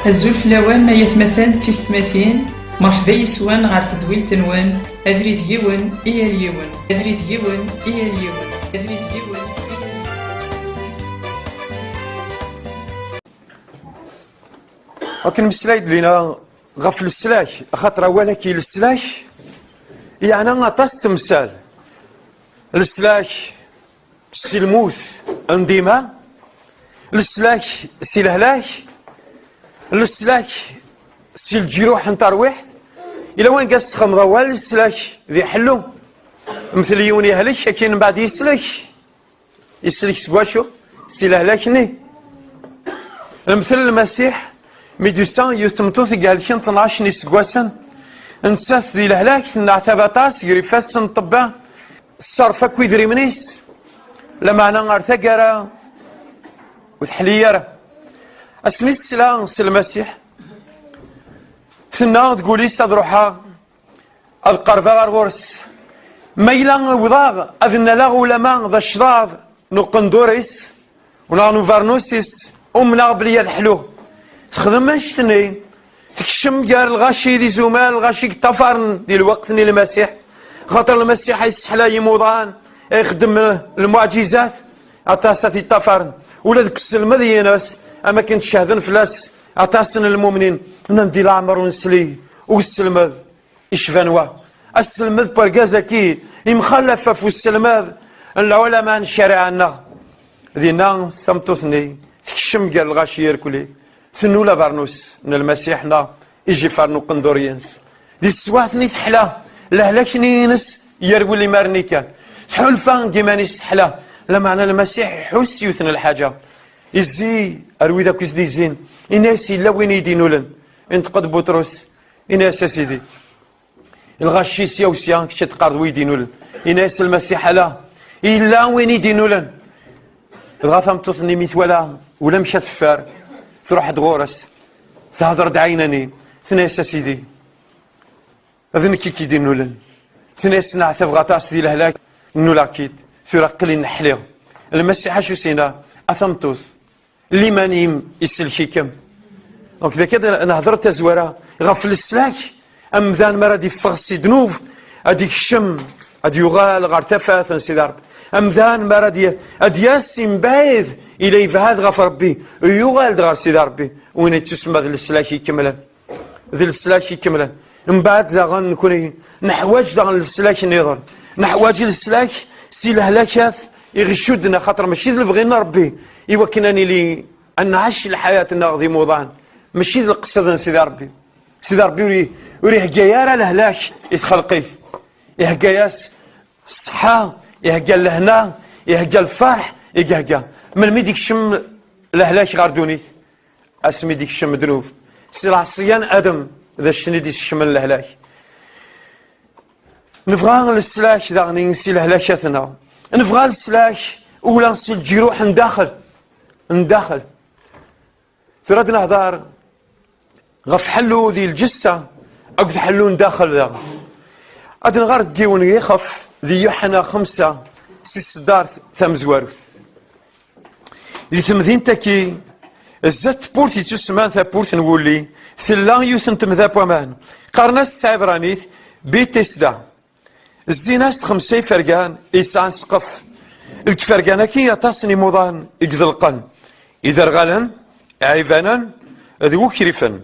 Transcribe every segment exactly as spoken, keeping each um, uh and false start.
Azul fell-awen, ay atmaten d tisetmatin, merḥba yes-wen ɣer tedwilt-nwen, abrid yiwen i yal yiwen, abrid yiwen i yal yiwen, abrid yiwen i yal yiwen. Akken meslay-d lina ɣef leslak, axaṭer awal-agi leslak, yeɛna aṭas temsal. Leslak si lmut n dima, leslak si lehlak, leslak si lǧiruḥ n terwiḥt. Ila wanga tessexdmeḍ awal leslak di ḥellu. Mtel yiwen yehlek, akin mbeɛd yeslek. Yeslek seg wacu? Si lehlak-nni. Lemtel Lmasiḥ, mi d-yusa yiwet tmeṭṭut i ihelken tnac n iseggasen, nettat di lehlak, tenneɛtab aṭas gar ifassen n ṭṭebba, tṣerref akk idrimen-is, lameɛna ar taggara ur teḥli ara. Asmi tesla s Lmasiḥ, tenna deg wul-is: "Ad ruḥeɣ, ad qerbeɣ ar ɣur-s. Ma yella wwḍeɣ ad nnaleɣ ulama d acḍaḍ n uqendur-is, neɣ n ubernus-is, umneɣ belli ad ḥluɣ." Texdem annect-nni, tekcem gar lɣaci d izumal, lɣaci yeṭṭafaren di lweqt-nni Lmasiḥ, xaṭer Lmasiḥ ay yesseḥlay imuḍan, ay ixeddem lmuɛǧizat, aṭas ad t-iṭṭafaren. Ula deg uselmed-ines, am akken tcehden fell-as aṭas n lmumnin, nnan di leɛmer ur nesli i uselmed icban wa. Aselmed n urgaz-agi yemxalaf ɣef uselmed n lɛulama n ccariɛa-nneɣ. Dinna, tameṭṭut-nni tekcem gar lɣaci irkelli, tennul abernus n Lmasiḥ neɣ ijifer n uqendur-ines. Di teswiɛt-nni teḥla, lehlak-nni-ines yerwel imar-nni kan. Tḥulfa deg iman-is teḥla, lameɛna Lmasiḥ iḥuss yiwet n lḥaǧa. Izzi ar wid akk i s-d-izzin, ini-as: "Yella win i yi-d-inulen." Inṭeq-d Buṭrus, ini-as: "A Sidi, lɣaci sya u sya, kečč ad teqqareḍ wi d-inulen." Ini-as Lmasiḥ: "Ala, yella win i d-inulen." Dɣa tameṭṭut-nni mi twala ulamek ad teffer, truḥ-d ɣur-s, tehder-d ɛinani, tenna-as: "A Sidi, d nekk i k-id-inulen." Tenna-as: "Neɛtabeɣ aṭas di lehlak, nnuleɣ-k-id, tura aql-i nneḥliɣ." Lmasiḥ acu s-yenna? "A tameṭṭut, liman-im isellek-ikem." Donc, d akka ad nehder tazwara ɣef leslak, amdan mi ara d-iffeɣ si ddnub, ad ikcem, ad yuɣal ɣer tafat n Sidi Ṛebbi. Amdan mi ara d-, ad d-yas si mebɛid, ila yebɛed ɣef Ṛebbi, yuɣal-d ɣer Sidi Ṛebbi. Win yettusemma d leslak ikemlen. D leslak ikemlen. Mbeɛd daɣen nekni neḥwaǧ daɣen leslak nniḍen. Neḥwaǧ leslak si lehlakat i ɣ-icudden, axaṭer mačči d lebɣi n Ṛebbi i wakken ad nili ad nɛac lḥayat-nneɣ d imuḍan. Mačči d leqsed n Sidi Ṛebbi. Sidi Ṛebbi ur i-, ur ihegga ara lehlak i txelqit. Ihegga-yas ṣṣeḥḥa, ihegga lehna, ihegga lferḥ, ihegga. Melmi d-ikcem lehlak ɣer ddunit? Asmi d-ikcem ddnub. Si lɛeṣyan Adem, d acu i d-isekcmen lehlak. Nebɣa leslak daɣen si lehlakat-nneɣ. Nebɣa leslak ula si lǧiruḥ n daxel. N daxel. Tura ad nehder ɣef ḥellu di lǧessa akked ḥellu n daxel daɣen. Ad nɣer deg yiwen n yixef di Yuḥana xemsa, si tseddart tamezwarut. Di temdint-agi, zdat tewwurt yettusemman tawwurt n wulli, tella yiwet n temda n waman. Qqaren-as s tɛibranit Bitisda. Zzin-as-d xemsa ifergan yesɛan ssqef. Deg ifergan-agi, aṭas n imuḍan i iḍelqen, iderɣalen, iɛibanen d wukrifen.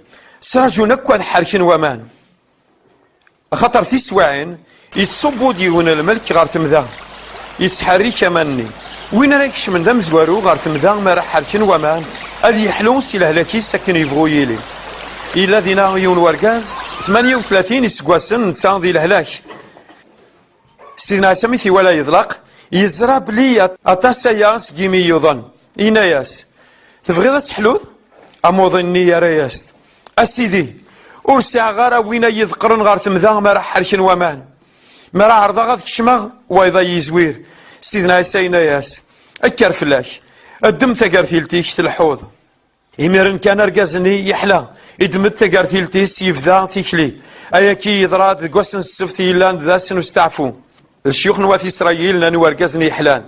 Ttraǧun akk ad ḥerken waman. Axaṭer tiswiɛin, yettṣubbu-d yiwen n lmelk ɣer temda, yettḥerrik aman-nni. Win ara ikecmen d amezwaru ɣer temda mi ara ḥerken waman, ad yeḥlu si lehlak-is akken yebɣu yili. Yella dinna yiwen wergaz, tmanya u tlatin iseggasen, netta di lehlak. Sidna Ɛisa mi t-iwala yeḍleq, yeẓra belli at-, aṭas aya seg yimi yuḍen. Yenna-yas: "Tebɣiḍ ad teḥluḍ?" Amuḍin-nni yerra-yas-d: "A Sidi, ur sɛiɣ ara win ay yi-ḍeqqren ɣer temda mi ara ḥerken waman. Mi ara ɛerḍeɣ ad kecmeɣ, wayeḍ ay yizwir." Sidna Ɛisa yenna-yas: "Kker fell-ak, ddem tagertilt-ik, telḥuḍ." Imiren kan argaz-nni yeḥla, iddem-d tagertilt-is, yebda tikli. Ayagi yeḍra-d deg wass n ssebt yellan d ass n usteɛfu. D ccyux n wat Isṛayil nnan i wergaz-nni yeḥlan: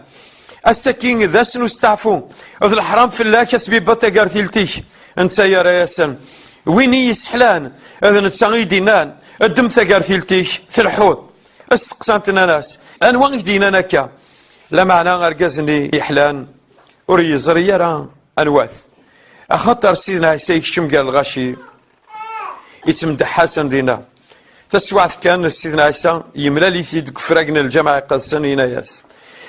"Ass-agi d ass n usteɛfu, d leḥram fell-ak ad tbibbeḍ tagertilt-ik." Netta yerra-yasen: Win i yi-sseḥlan, d netta i d-innan: "Ddem tagertilt-ik, telḥuḍ." Steqsan-t, nnan-as: "Anwa i k-d-yennan akka?" Lameɛna argaz-nni yeḥlan ur yeẓri ara anwa-t. Axaṭer Sidna Ɛisa yekcem gar lɣaci, ittemdeḥḥasen dinna. Taswiɛt kan, Sidna Ɛisa yemlal-it-id deg ufrag n Lǧameɛ Iqedsen, yenna-yas: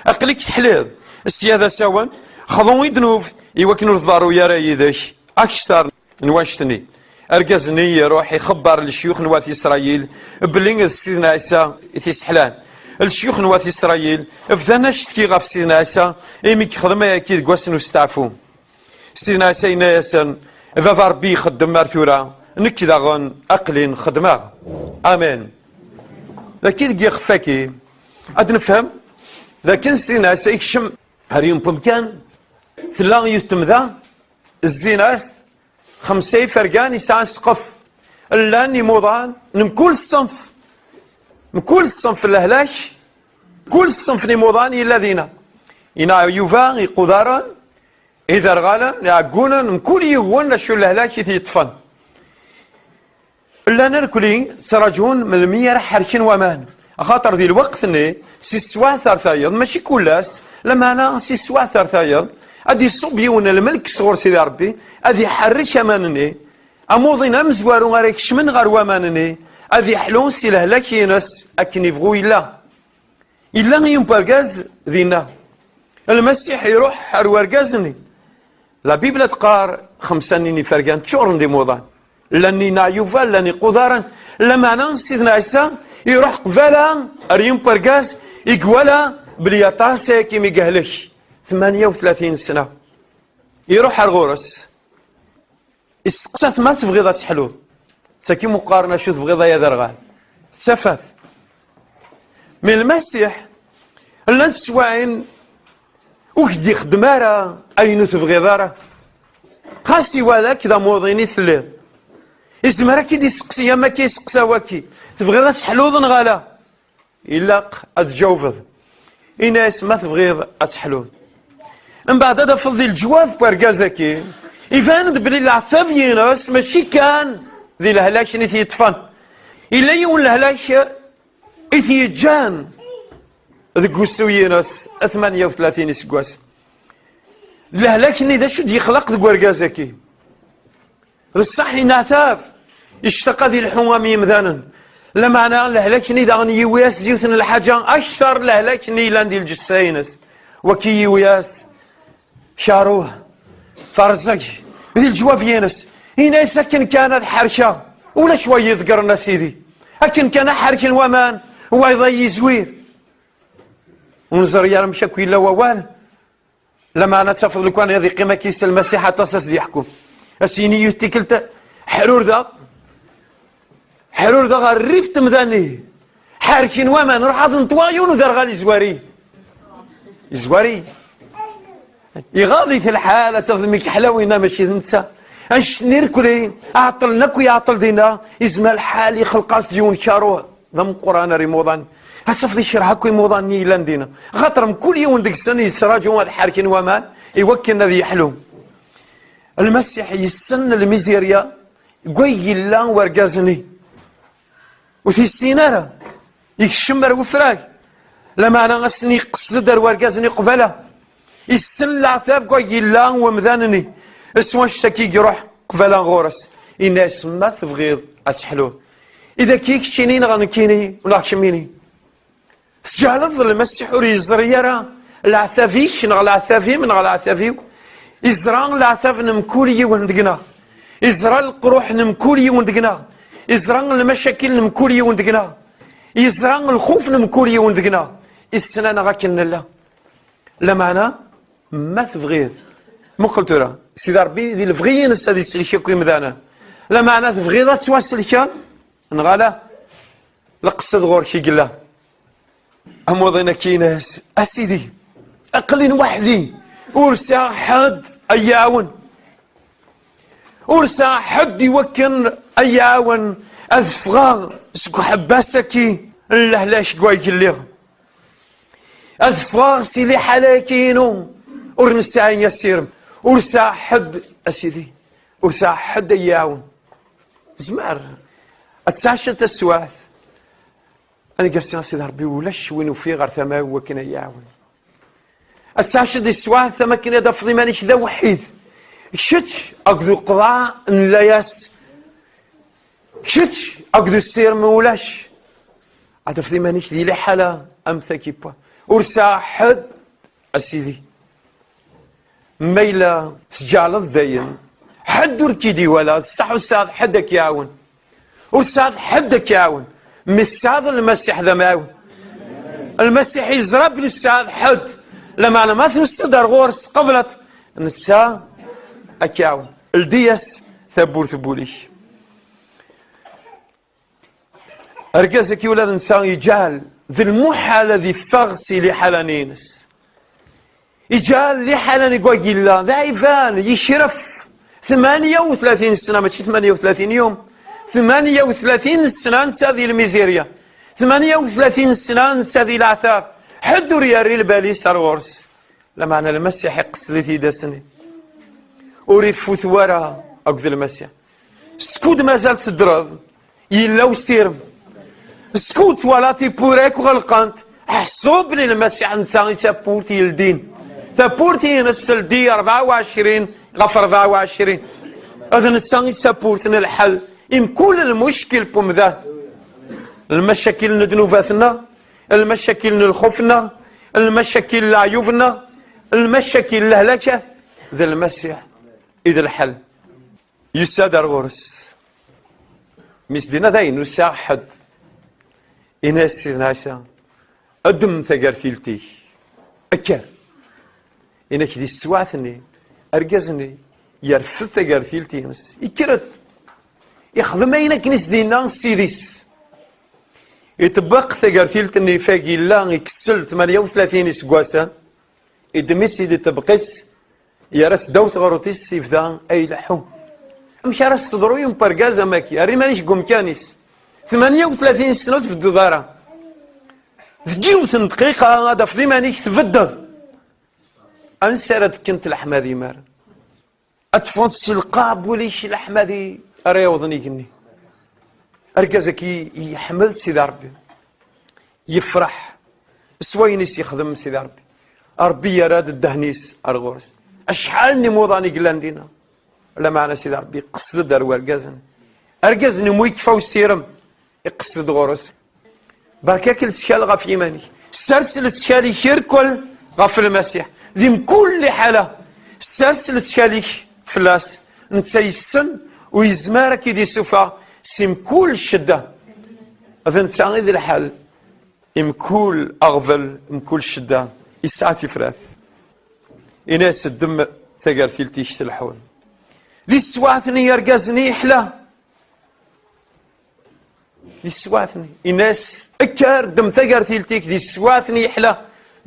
"Aql-ik teḥliḍ, sya d asawen, xḍu i ddnub, iwakken ur tḍerru ara yid-k akter n wannect-nni." Argaz-nni iruḥ ixebber lecyux n wat Isṛayil belli d Sidna Ɛisa i t-isseḥlan. Lecyux n wat Isṛayil bdan acetki ɣef Sidna Ɛisa imi yexdem ayagi deg wass n usteɛfu. Sidna Ɛisa yenna-yasen: "Baba Ṛebbi ixeddem ar tura, nekk daɣen aql-in xeddmeɣ." Amen. Dagi deg yixef-agi, ad nefhem d akken Sidna Ɛisa yekcem ar yiwen umkan, tella yiwet temda, zzin-as xemsa ifergan yesɛan ssqef. Llan imuḍan n mkul ṣṣenf, mkul ṣṣenf n lehlak, mkul ṣṣenf n imuḍan yella dinna. Ineɛyuba, iqudaren, iderɣalen, iɛeggunen, mkul yiwen acu n lehlak i t-yeṭṭfen. Llan irkelli ttraǧun melmi ara ḥerken waman, axaṭer di lweqt-nni, si teswiɛt ar tayeḍ, mačči kul ass, lameɛna si teswiɛt ar tayeḍ, ad d-iṣubb yiwen n lmelk sɣur Sidi Ṛebbi, ad iḥerrek aman-nni. Amuḍin amezwaru ara ikecmen ɣer waman-nni, ad iḥlu si lehlak-ines akken ibɣu yella. Yella yiwen n urgaz dinna. Lmasiḥ iruḥ ar urgaz-nni. La Bible teqqar xemsa-nni n ifergan ččuren d imuḍan. Llan ineɛyuba, llan iqudaren. Lameɛna Sidna Ɛisa iruḥ qbala ar yiwen n urgaz i iwala belli aṭas ayagi mi yehlek, tmanya u tlatin sna. Iruḥ ar ɣur-s. Isteqsa-t: "Ma tebɣiḍ ad teḥluḍ?" Ttaki mu qqaren: "Acu tebɣiḍ ay aderɣal?" D tafat. Mi Lmasiḥ, llant teswaɛin ur k-d-ixeddem ara ayen ur tebɣiḍ ara. Xas iwala-k d amuḍin i telliḍ, izmer ad k-id-isteqsi am akka isteqsa waki: "Tebɣiḍ ad teḥluḍ neɣ ala?" Ilaq ad tǧawbeḍ. Ini-as: "Ma tebɣiḍ ad teḥluḍ." Mbeɛd ad tafeḍ di leǧwab n urgaz-agi, iban-d belli leɛtab-ines mačči kan di lehlak-nni i t-yeṭṭfen. Yella yiwen lehlak i t-yeǧǧan deg wussu-ines tmanya u tlatin iseggasen. Lehlak-nni d acu d-yexleq deg urgaz-agi? D ṣṣeḥ, ineɛtab, ictaq ad ilḥu am yimdanen. Lameɛna lehlak-nni daɣen yiwi-as-d yiwet n lḥaǧa akter lehlak-nni yellan di lǧessa-ines. Waki yiwi-as-d karuh, terẓeg, di leǧwab-ines. Ini-as: "Akken kan ad ḥerkeɣ, ulac wa yi-iḍeggren a Sidi. Akken kan ad ḥerken waman, wayeḍ ad yi-izwir." Ur neẓri ara amek akk yella wawal. Lameɛna ad tafeḍ lukan ad iqqim akka yis Lmasiḥ aṭas, ad s-d-yeḥku. Ad s-yini yiwet tikkelt: "Ḥrurdeɣ, ḥrurdeɣ ɣer rrif temda-nni. Ḥerken waman, ruḥ ad neṭwa yiwen uderɣal izwar-iyi." Izwar-iyi. Iɣaḍ-it lḥal, ad tafeḍ mi yeḥla winna mačči d netta. Annect-nni irkelli, ɛeṭṭlen akk, iɛeṭṭel dinna, izmer lḥal ixleq-as-d yiwen karuh d ameqqran ar imuḍan. Ad tafeḍ ikreh akk imuḍan-nni yellan dinna. Axaṭer mkul yiwen deg-sen yettraǧu ad ḥerken waman i wakken ad yeḥlu. Lmasiḥ yessen lmizirya deg way yella urgaz-nni. Ur t-yessin ara. Yekcem ar wefrag. Lameɛna ass-nni iqsed-d ar urgaz-nni qbala. Yessen leɛtab deg way yella wemdan-nni. S wanect-agi i iruḥ qbala ɣur-s. Yenna-as: "Ma tebɣiḍ ad teḥluḍ." I dagi keččini neɣ nekkini neɣ kemmini? Tǧehleḍ Lmasiḥ ur yeẓri ara leɛtab-ik neɣ leɛtab-im neɣ leɛtab-iw? Iẓra leɛtab n mkul yiwen deg-neɣ. Iẓra leqruḥ n mkul yiwen deg-neɣ. Iẓra lmacakil n mkul yiwen deg-neɣ. Iẓra lxuf n mkul yiwen deg-neɣ. Issen-aneɣ akken nella. Lameɛna, ma tebɣiḍ, muqel tura, Sidi Ṛebbi di lebɣi-ines ad isellek akk imdanen. Lameɛna tebɣiḍ ad ttwaselkeḍ, neɣ ala? Lqesd ɣur-k i yella. Amuḍin-agi yenna-as: "A Sidi, aql-in weḥd-i, ur sɛiɣ ḥedd ad yi-iɛawen. Ur sɛiɣ ḥedd i wakken ad yi-iɛawen ad ffɣeɣ seg uḥebbas-agi n lehlak deg way lliɣ. Ad ffɣeɣ si liḥala-agi-inu, ur nesɛi asirem. Ur sɛiɣ ḥedd, a Sidi, ur sɛiɣ ḥedd ad yi-iɛawen." Tezmer ad tɛaceḍ taswiɛt, ad neg ass-a, a Sidi Ṛebbi, ulac win ufiɣ ɣer tama-w wakken ad yi-iɛawen. Ad tɛaceḍ di teswiɛt am akken ad tafeḍ iman-ik d awḥid. Kečč akked uqḍaɛ n layas. Kečč akked usirem ulac. Ad tafeḍ iman-ik di liḥala am tagi. Ur sɛiɣ ḥedd, a Sidi. Ma yella tǧeɛleḍ dayen, ḥedd ur k-id-iwala, ṣṣeḥ ur tesɛiḍ ḥedd ad k-iɛawen. Ur tesɛiḍ ḥedd ad k-iɛawen. Mi tesɛiḍ Lmasiḥ d amɛawen. Lmasiḥ yeẓra belli ur tesɛiḍ ḥedd. Lameɛna ma tusiḍ ar ɣur-s, tqebleḍ, netta ad k-iɛawen. Ldi-yas tawwurt n wul-ik. Argaz-agi ula d netta iǧeɛl d lmuḥal ad iffeɣ si liḥala-nni-ines. Iǧeɛl liḥala-nni deg wagi yella d aɛiban, yekref. Tmanya u tlatin sna, mačči tmanya u tlatin yum. Tmanya u tlatin sna netta di lmizirya. Tmanya u tlatin sna netta di leɛtab. Ḥedd ur yerri lbal-is ar ɣur-s. Lameɛna Lmasiḥ iqsed-it-id ass-nni. Ur ifut wara akked Lmasiḥ. Skud mazal teddreḍ, yella usirem. Skud twalaḍ tiwwura akk ɣelqent, ḥṣu belli Lmasiḥ netta i d tawwurt yeldin. Tawwurt-ines teldi rebɛa u ɛecrin ɣef rebɛa u ɛecrin. D netta i d tawwurt n lḥel i mkul lmuckil n umdan. Lmacakil n ddnubat-nneɣ, lmacakil n lxuf-nneɣ, lmacakil n leɛyub-nneɣ, lmacakil n lehlakat, d Lmasiḥ i d lḥel. Yusa-d ar ɣur-s. Mi s-d-yenna dayen ur sɛiɣ ḥedd, yenna-yas Sidna Ɛisa, ddem tagertilt-ik, kker. Inek di teswiɛt-nni, argaz-nni yerfed tagertilt-ines, yekker-d, ixdem ayen akken i s-d-yenna Ssid-is. Iṭebbeq tagertilt-nni f agilla ikessel tmanya u tlatin iseggasen, iddem-itt-id, iṭebbeq-itt, yerra-tt ddaw teɣruḍt-is, yebda a ileḥḥu. Amek ara s-teḍru i umergaz am wagi? Err iman-ik deg umkan-is. Tmanya u tlatin sna ur tbeddeḍ ara. Deg yiwet n dqiqa ad tafeḍ iman-ik tbeddeḍ. Ansi ara d-kkent leḥmadi imar? Ad teffɣent si lqaɛa n wul-ik leḥmadi ara yawḍen igenni. Argaz-agi yeḥmed Sidi Ṛebbi, yefreḥ s wayen i s-yexdem Sidi Ṛebbi. Ṛebbi yerra-d ddehn-is ar ɣur-s. Acḥal n imuḍan i yellan dinna. Lameɛna Sidi Ṛebbi iqsed-d ar wergaz-nni. Argaz-nni mu yekfa usirem, iqsed-d ɣur-s. Berka-k lettkal ɣef yiman-ik. Sers lettkal-ik irkel ɣef Lmasiḥ. Di mkul liḥala, sers lettkal-ik fell-as. Netta yessen u yezmer ad k-id-isuffeɣ si mkul ccedda. D netta i d lḥal. I mkul aɣbel, mkul ccedda, yesɛa tifrat. Ini-as, ddem tagertilt-ik telḥun. Di teswiɛt-nni, argaz-nni yeḥla. Di teswiɛt-nni, ini-as, kker, ddem tagertilt-ik. Di teswiɛt-nni yeḥla.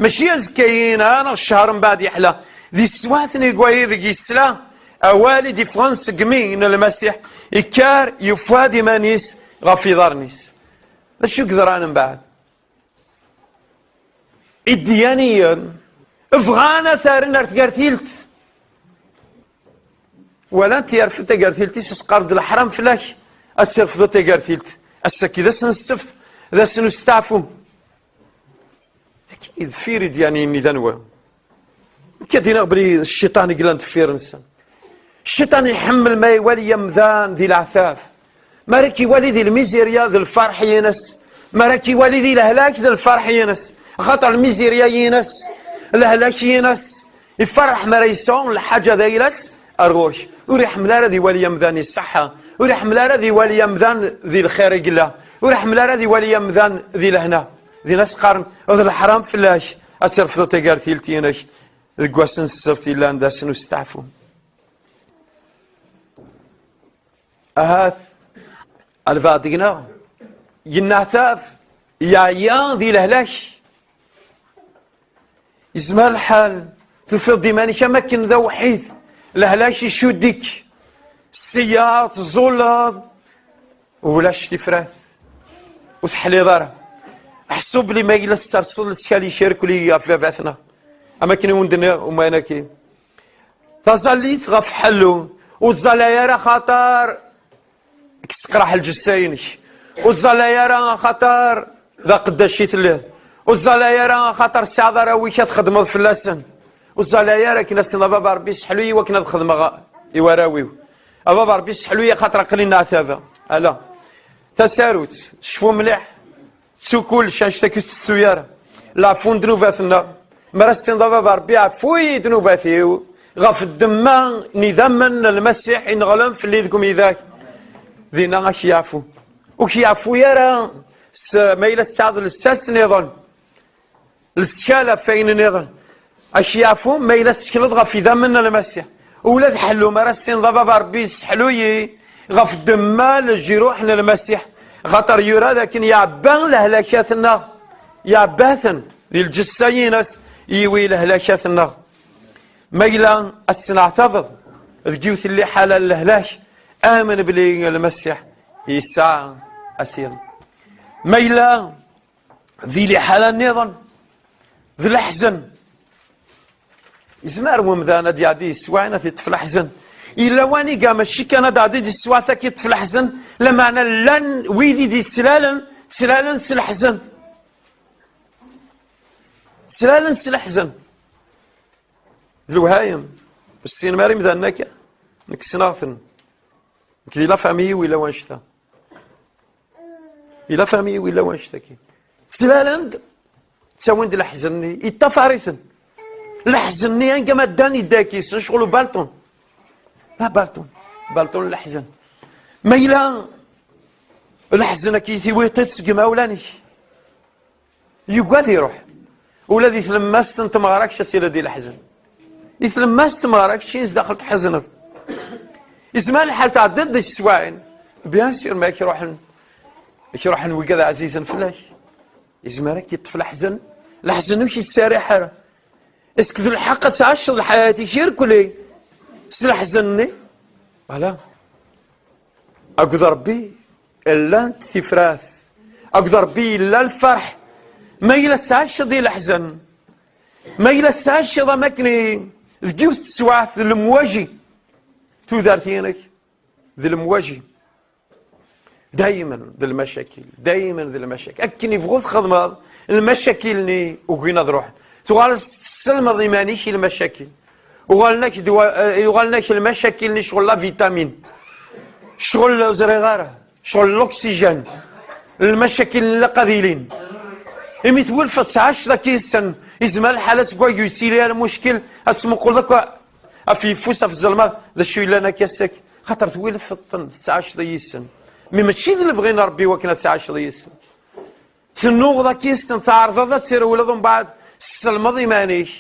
Mačči azekka-yi neɣ, neɣ ccher mbeɛd yeḥla. Di teswiɛt-nni deg wayeg yesla awal i d-iffɣen seg imi n Lmasiḥ, ikker, yufa-d iman-is ɣef iḍarren-is. D acu i yeḍran mbeɛd? Idyaniyen bɣan ad t-rren ar tgertilt. Walan-t yerfed tagertilt-is, as-qqaren-d leḥram fell-ak ad terfdeḍ tagertilt. Ass-agi d ass n ssebt, d ass n usteɛfu. Dagi deffir idyaniyen-nni d anwa? Nekk ad d-iniɣ belli cciṭan i yellan deffir-nsen. Cciṭan iḥemmel ma iwali amdan di leɛtab. Mi ara k-iwali di lmizirya d lferḥ-ines. Mi ara k-iwali di lehlak d lferḥ-ines. Axaṭer lmizirya-ines, lehlak-ines, iferreḥ mi ara yesɛu lḥaǧa d ayla-s ar ɣur-k. Ur iḥemmel ara ad iwali amdan iṣeḥḥa. Ur iḥemmel ara ad iwali amdan di lxir i yella. Ur iḥemmel ara ad iwali amdan di lehna. Din as-qqaren, d leḥram fell-ak ad terfdeḍ tagertilt-inek deg wass n ssebt yellan d ass n usteɛfu. Ahat albaɛḍ deg-neɣ yenneɛtab, yeɛya di lehlak. Yezmer lḥal tufiḍ-d iman-ik am akken d awḥid, lehlak icudd-ik, ssya teẓẓulleḍ, ulac tifrat, ur teḥliḍ ara. Ḥṣu belli ma yella tesserseḍ lettkal-ik irkelli ɣef baba-tneɣ, am akken i wen-d-nniɣ umayen-agi. Taẓallit ɣef ḥellu, ur ttẓallay ara xaṭer Kkes qraḥ lǧessa-inek. Ur ẓẓalay ara axaṭer d aqeddac i telliḍ. Ur ẓẓalay ara axaṭer tesɛiḍ arraw-ik ad txedmeḍ fell-asen. Ur ẓẓalay ara akken asen, a baba Ṛebbi, sseḥlu-yi wakken ad xedmeɣ i warraw-iw. A baba Ṛebbi, sseḥlu-yi axaṭer aql-i nneɛtabeɣ. Ala. Tasarut, cfu mliḥ. Ttu kullec, annect-agi ur tettu ara. Leɛfu n ddnubat-nneɣ. Mi ara s-tiniḍ a baba Ṛebbi, ɛfu-yi ddnubat-iw, ɣef ddemma n idammen n Lmasiḥ ineɣlen fell-i deg umidag. Dinna ad k-yeɛfu. Ur k-yeɛfu ara s, ma yella tesɛiḍ lsas nniḍen, lettkal ɣef wayen nniḍen. Ad k-yeɛfu ma yella tettekleḍ ɣef idammen n Lmasiḥ. Ula d ḥellu, mi ara s-tiniḍ a baba Ṛebbi, sseḥlu-yi ɣef ddemma, leǧruḥ n Lmasiḥ. Axaṭer yura d akken yeɛba lehlakat-nneɣ, yeɛba-ten di lǧessa-ines, yiwi lehlakat-nneɣ. Ma yella ad tesneɛtabeḍ deg yiwet n liḥala n lehlak, amen belli Lmasiḥ yesɛa asirem. Ma yella di liḥala nniḍen d leḥzen, yezmer wemdan ad d-iɛeddi di teswiɛin ad t-iṭṭef leḥzen. Yella waniga mačči kan ad d-iɛeddi di teswiɛt ad k-iṭṭef leḥzen, lameɛna llan wid i d-yettlalen, ttlalen s leḥzen. Ttlalen s leḥzen. D lewhayem. Ur ssinen ara imdanen akka. Nekk ssneɣ-ten. Nekk di la famille-iw yella wannect-a. Di la famille-iw yella wannect-agi. Ttlalen-d, ttawin-d leḥzen-nni, yeṭṭafar-iten. Leḥzen-nni anga ma ddan yedda-k-isen, ccɣel ubalṭun. D abalṭun. Balṭun n leḥzen. Ma yella leḥzen-agi tiwiḍ-t seg imawlan-ik. Yugad iruḥ. Ula di tlemmast n tmeɣra kečč ad tiliḍ di leḥzen. Di tlemmast n tmeɣra kečč sdaxel tḥezneḍ. Yezmer lḥal tɛeddiḍ di teswiɛin. Bien sûr, ma ak-ruḥen, ak-ruḥen wigad ɛzizen fell-ak. Yezmer ad k-yeṭṭef leḥzen. Leḥzen ur k-yettserriḥ ara. Est-ce que d lḥeqq ad tɛaceḍ lḥayat-ik irkelli s leḥzen-nni? Voilà. Akked Ṛebbi llant tifrat. Akked Ṛebbi yella lferḥ. Ma yella tettɛaceḍ di leḥzen, ma yella tettɛaceḍ am akken i, deg yiwet teswiɛt d lemwaji, tudert-inek d lemwaji. Daymen d lmacakil, daymen d lmacakil. Akken ibɣu txedmeḍ, lmacakil-nni ugin ad ruḥen. Tuɣaleḍ tesselmeḍ iman-ik i lmacakil. Uɣalen-ak ddwa-, eh, uɣalen-ak lmacakil-nni ccɣel la vitamine. Ccɣel ur ẓriɣ ara. Ccɣel l'oxygène. Lmacakil ilaq ad ilin. Imi twulfeḍ tettɛaceḍ akka yis-sen, izmer lḥal aseg wagi ur yettili ara muckil, ad tmuqleḍ akk ɣef yeffus, ɣef ẓelma, d acu yellan akka s-ak. Xaṭer twulfeḍ-ten, tettɛaceḍ yis-sen. Mi mačči d lebɣi n Ṛebbi wakken ad tettɛaceḍ yis-sen. Tennuɣeḍ akka yis-sen, tɛerḍeḍ ad trewleḍ, umbeɛd tesselmeḍ iman-ik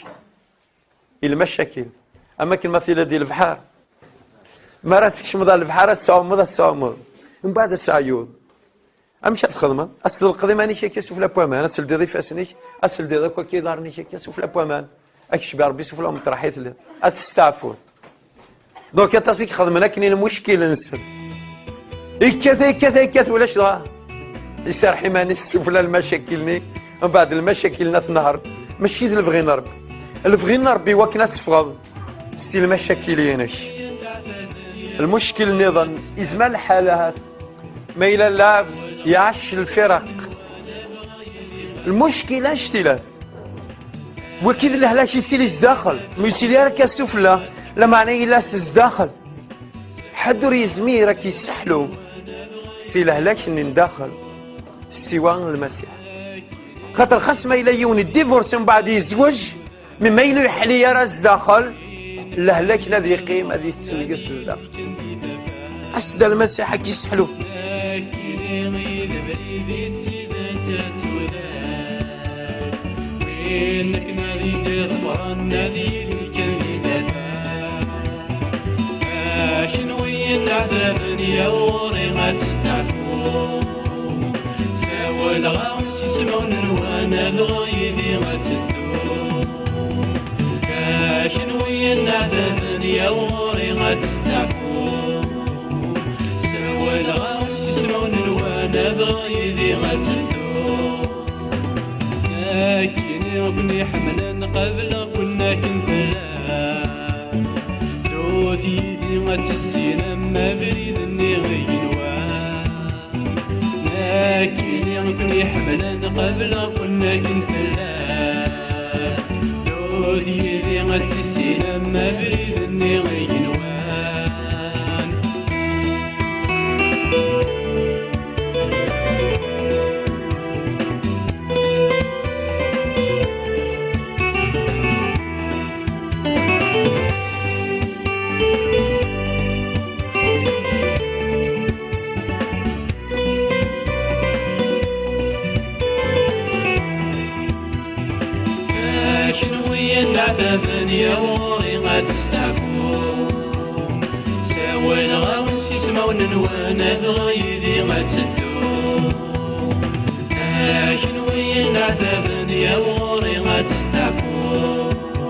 i lmacakil. Am akken ma tiliḍ di lebḥer. Mi ara tkecmeḍ ar lebḥer, ad tettɛummuḍ, ad tettɛummuḍ. Umbeɛd ad teɛyuḍ. Amek ad txedmeḍ? Ad tḍelqeḍ iman-ik akka sufella n waman, ad teldiḍ ifassen-ik, ad teldiḍ akk akka iḍarren-ik akka sufella n waman. Ad k-cbi Ṛebbi sufella umeṭreḥ i telliḍ. Ad testeɛfuḍ. Donc aṭas i ixedmen akken i lmuckil-nsen. Ikkat, ikkat, ikkat, ulac dɣa. Iserreḥ iman-is sufella lmacakil-nni, mbeɛd lmacakil-nni ad t-nehṛen. Mačči d lebɣi n Ṛebbi. Lebɣi n Ṛebbi wakken ad teffɣeḍ si lmacakil-inek. Lmuckil nniḍen, izmer lḥal ahat ma yella lɛebd iɛac lfiraq. Lmuckil annect-ilat. Wagi d lehlak yettili zdaxel, ur yettili ara akka sufella, lameɛna yella s zdaxel. Ḥedd ur yezmir ad k-yesseḥlu si lehlak-nni n daxel, siwa Lmasiḥ. Xaṭer xas ma yella yiwen iddivorsi mbeɛd yezweǧ, mi ma yella ur yeḥli ara zdaxel, lehlak-nni ad yeqqim, ad yettengez zdaxel. As-d a Lmasiḥ ad k-yesseḥlu. Win akken ad idiḍ Ferɛun, ad yili kan di dafar. A kenwi yenneɛtaben, ya ɣur-i ad testeɛfu. Sawaleɣ-awen s yismawen-nwen, ad dɣa yid-i ad teddum. A kenwi yenneɛtaben, ya ɣur-i ad testeɛfu. Sawaleɣ-awen s yismawen-nwen, ad dɣa yid-i ad teddum. Akken i ken-iḥemmlen, qableɣ-ken akken tellam. Ddut yid-i ad tissinem abrid-nni igenwan. Nekkini i ken-iḥemmlen qebleɣ-ken akken tellam. Ddut yid-i ad tissinem abrid-nni igenwan. A kenwi yenneɛtaben, ya ɣur-i ad testeɛfum. Sawaleɣ-awen s ismawen-nwen, adɣa yid-i ad teddum. A kenwi yenneɛtaben, ya ɣur-i ad testeɛfum.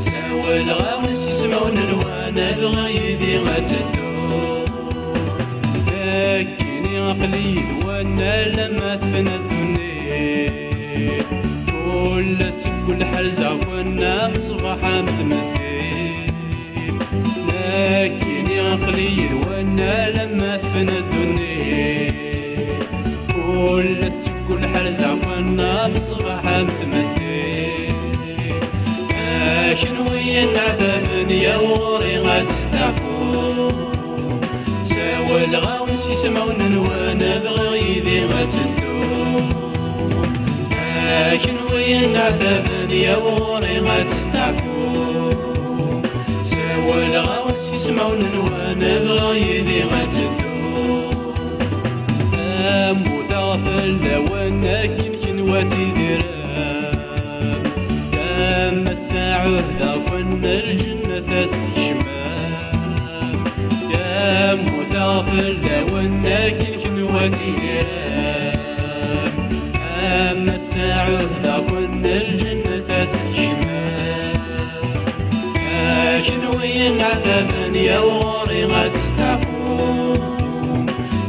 Sawaleɣ-awen s ismawen-nwen, adɣa yid-i ad teddum. Nekkini aql-i yid-wen alamma tefna ddunit. Kul ass deg kul ḥal zeɛfen am ṣṣbeḥ am tmeddit. Nekkini aql-i yid-wen alamma tefna ddunit. Kul ass deg kul ḥal zeɛfen am ṣṣbeḥ am tmeddit. A kenwi yenneɛtaben, ya ɣur-i ad testeɛfum. Sawaleɣ-awen s ismawen-nwen, adɣa yid-i ad teddum. A kenwi yenneɛtaben, ya ɣur-i ad testeɛfum. Sawaleɣ-awen s ismawen-nwen, adɣa yid-i ad teddum. Mmuteɣ fell-awen akken kenwi ad tidirem. Am ass-a ɛuhdeɣ-ken, lǧennet ad s-tkecmem. Mmuteɣ fell-awen akken kenwi ad tidirem. Am ass-a ɛuhdeɣ-ken, lǧennet ad s-tkecmem. A kenwi yenneɛtaben, ya ɣur-i ad testeɛfum.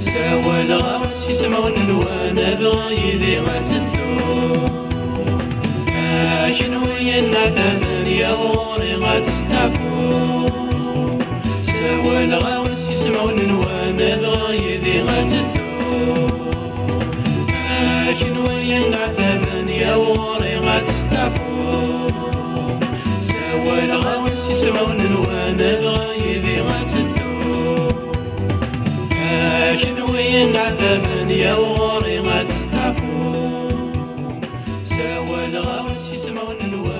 Sawaleɣ-awen s ismawen-nwen, adɣa yid-i ad teddum. A kenwi yenneɛtaben, ya ɣur-i ad testeɛfum. Sawaleɣ-awen s ismawen-nwen, adɣa yid-i ad teddum. A kenwi yenneɛtaben, ya ɣur-i ad testeɛfum. Sawaleɣ-awen s ismawen-nwen, adɣa yid-i ad teddum. A kenwi yenneɛtaben, ya ɣur-i ad testeɛfum. Sawaleɣ-awen s ismawen-nwen.